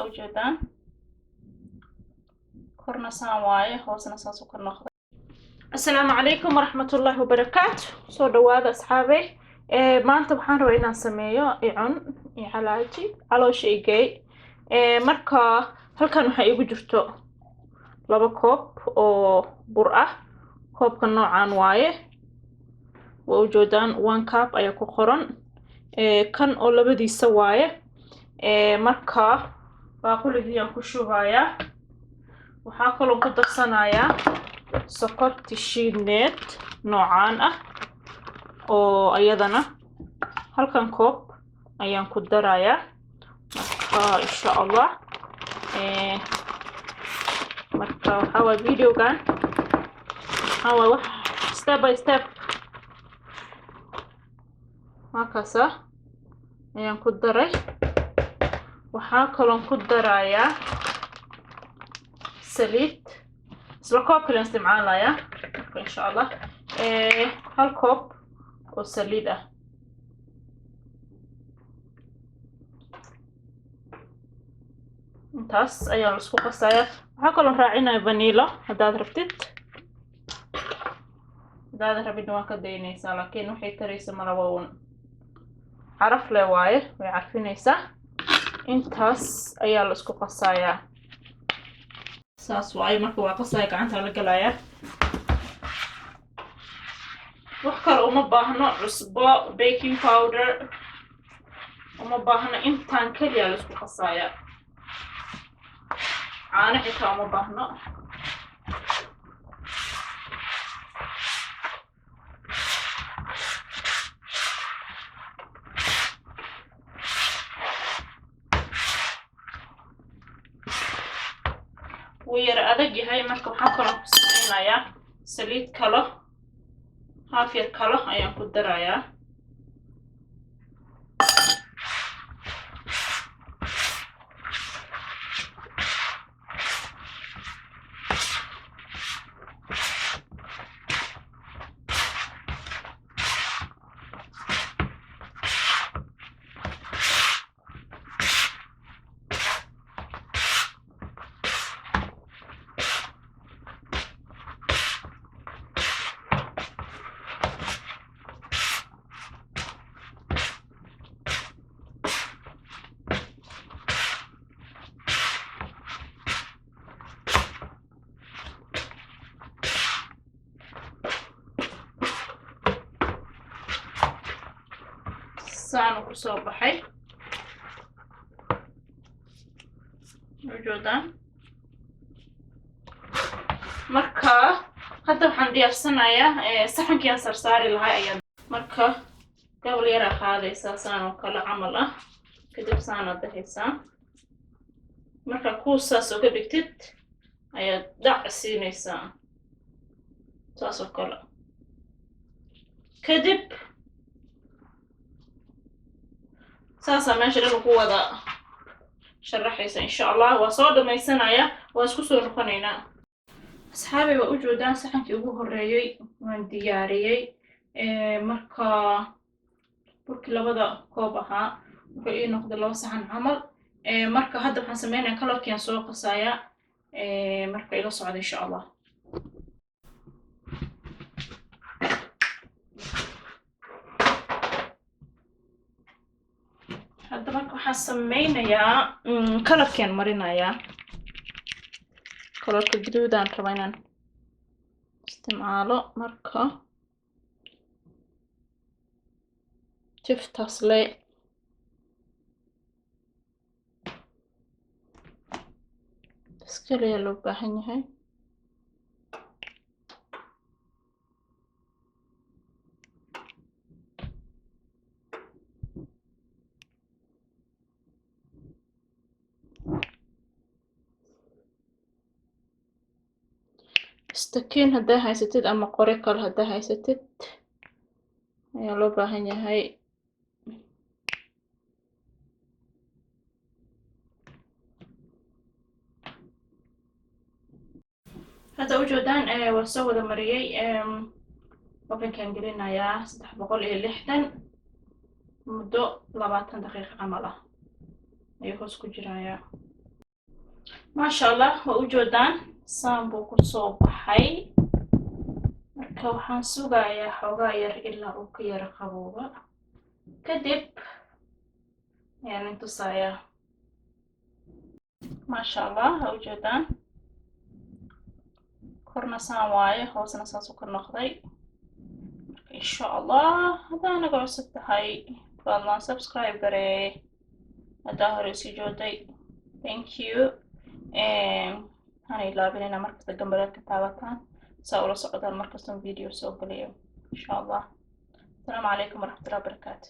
Ujeedaan, korna saan waaye, hoosna saas u ka noqday. Asalaamu calaykum waraxmatullaahi wabarakaatu. Soo dhawaada, asxaabey. Maanta waxaan rabaa inaan sameeyo icun iyo calaaji caloosha igey. Marka halkan waxaa iigu jirto 2 koob oo bur ah. Koobka noocan waaye, waa ujeedaan, 1 cup ayaa ku qoran. Kan oo labadiisa waaye. Marka baaquligii aan ku shubayaa. Waxaa kaloo ku darsanayaa sokorti shiidneed noocaan ah oo ayadana halkan koob ayaan ku darayaa. Marka insha Allah, marka waxaa waay videogan waxaa waay wax step by step. Markaasa ayaan ku daray. Waxaa kaloon ku darayaa saliid, isla koob kalen isticmaalayaa. Marka insha Allah hal koob oo saliid ah. Intaas ayaa la isku qasayaa. Waxaa kaloo raacinaya vanilla haddaad rabtid. Haddaad rabidna waa ka daynaysaa, laakiin waxay taraysa malaba un caraf le waaye, way carfinaysaa. Intaas ayaa la isku qasayaa, saas waaye. Marka waa qasaya, gacanta la galayaa. Wax kale uma baahno, cusbo, baking powder uma baahno. Intaan keliya la isku qasayaa. Caano xitaa uma baahno. Wuu yara adag yahay. Marka waxaan kaloo ku sameynayaa saliid kalo, haaf yar kalo ayaan ku darayaa. Saanu kusoo baxay, ujeedaan. Marka hadda waxaan diyaarsanayaa saxankii aan sarsaari lahay ayaa. Marka gabal yaraa qaadaysaa, saan oo kale camal ah. Kadib saanaad dahaysaa. Marka kuusaas uga dhigtid ayaad dhac siinaysaa, saas oo kale. Kadib saasaa meesha dhan ku wada sharaxaysa. Insha Allah waa soo dhamaysanaya, waa isku soo noqonaynaa. Asxaabay, waa u joodaan, saxankii ugu horreeyey waan diyaariyey. Marka burkii labada koob ahaa wuxuu ii noqday laba saxan camal. Marka hadda waxaan sameynaya colorkii aan soo qasaaya. Marka ila socda, insha Allah. Hadda marka waxaan sameynayaa colorkiaan marinayaa. Colorka gaduudaan rabaa inaan isticmaalo. Marka tiftaas le iskaliya loo baahan yahay. Istakiin haddaa haysatid ama qori kale haddaa haysatid ayaa loo baahan yahay. Hadda ujeedaan, waa soo wada mariyey. Ovenkaan gelinayaa 360 muddo 20 daqiiqo camal ah ayuu hoos ku jirayaa. Maasha Allah, waa ujeedaan, saan buu kusoo baxay. Marka waxaan sugayaa xoogaa yar ilaa uu ka yara qabooba, kadib ayaan intusayaa. Maasha Allah, waa ujeedaan, korna saan waaye, hoosna saasuu ka noqday. Marka insha Allah, haddaa naga cusub tahay, fadlan subscribe garee. Haddaa hore usii joogtay, thank you. Hana ilaabin inaa markasta gambaleelka taabataan, saa ula socdaan markastan video soo geliyo, insha Allah. Asalaamu calaykum waraxmatullahi wabarakaatu.